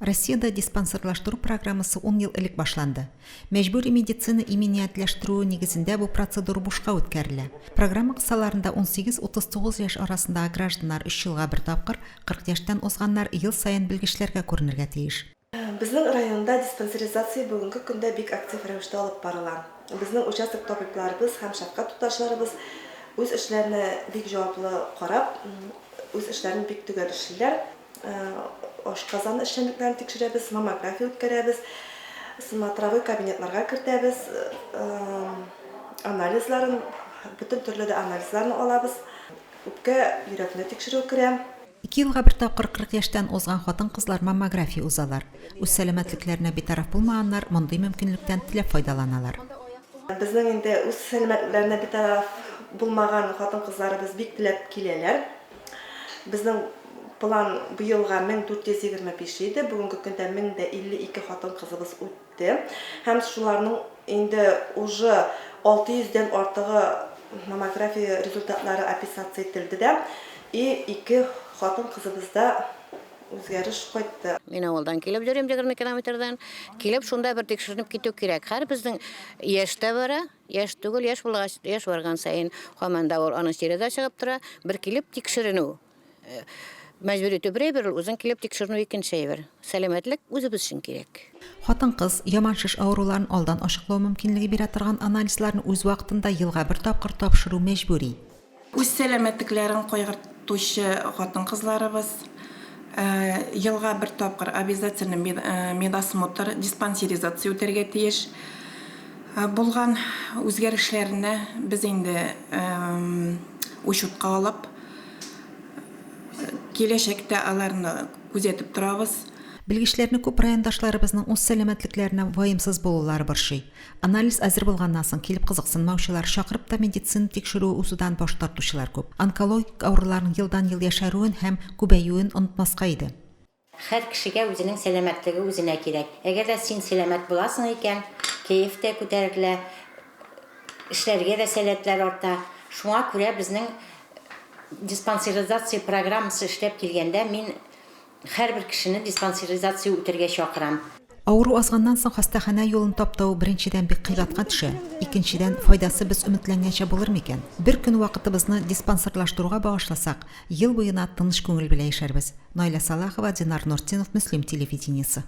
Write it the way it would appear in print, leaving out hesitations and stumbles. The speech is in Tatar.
Россиядә диспансерлаштыру программасы ун ел элек башланды. Мәҗбүри медицина иминиятләштерүе нигезендә бу процедура бушка үткәрелә. Программа кысаларында 18-39 яшь арасындагы гражданнар өч елга бер тапкыр, 40 яшьтән узганнар ел саен белгечләргә күренергә тиеш. Безнең районда диспансеризация бүгенге көндә бик актив рәвештә алып барыла. Безнең участок табибларыбыз һәм шәфкать туташларыбыз үз эшләренә бик җаваплы карап, үз эшләрен бик төгәл эшлиләр. Ашказан эшчәнлекләрен тикшерәбез, маммография үткәрәбез, смотровой кабинетларга кертәбез, анализларын, бөтен төрле дә анализларны алабыз. Үпкә, йөрәкне тикшерү керә. Ике елга бер тапкыр 40 яшьтән узган хатын-кызлар маммография узалар. Үз сәламәтлекләренә битараф булмаганнар мондый мөмкинлектән теләп файдаланалар. Безнең инде үз сәламәтлекләренә битараф булмаган хатын-кызларыбыз бик теләп киләләр. Безнең план быелга 1425 иде, бүгенге көндә 1052 хатын-кызыбыз үтте. Һәм шуларның инде уже 600 дән артыгы маммография результатлары описаться ителде дә, и ике хатын-кызыбызда үзгәреш кайтты. Мин авылдан килеп йөрим, 20 километрдан. Килеп шунда бер тикшеренеп китү кирәк. Хәер, безнең яшь тә бара. Яшь түгел, яшь булгач, яшь барган саен һаман да ул аның чире дә чыгып тора. Бер килеп тикшеренү мәҗбүр итү бер әйбер ул, үзең килеп тикшеренү икенче әйбер. Сәламәтлек үзебез өчен кирәк. Хатын-кыз яман шеш авыруларын алдан ачыклау мөмкинлеге бирә торган анализларны үз вакытында елга бер тапкыр тапшыру мәҗбүри. Үз сәламәтлекләрен кайгыртучы хатын-кызларыбыз елга бер тапкыр обязательно медосмотр, диспансеризация үтәргә тиеш. Булган үзгәрешләрне без инде учетка алып, киләчәктә аларны күзәтеп торабыз. Белгечләрне күп райондашларыбызның үз сәламәтлекләренә ваемсыз булулары борчый. Анализ әзер булганнан соң килеп кызыксынмаучылар, чакырып та медицина тикшерүе узудан баш тартучылар күп. Онкологик авыруларның елдан-ел яшәрүен һәм күбәюен онытмаска иде. Һәр кешегә үзенең сәламәтлеге үзенә кирәк. Әгәр дә син сәламәт буласың икән, кәеф тә күтәрелә, эшләргә дә сәләтләр арта. Шуңа күрә безнең диспансеризация программасы эшләп килгәндә мин Һәрбер кешене диспансеризация үтәргә чакырам. Авыру азганнан соң хастаханә юлын таптау, беренчедән, бик кыйбатка төшә, икенчедән, файдасы без өметләнгәнчә булыр микән? Бер көн вакытыбызны диспансерлаштыруга багышласак, ел буена тыныч күңел белән яшәрбез. Наилә Салахова, Динар Нуртдинов, Мөслим телевидениесе.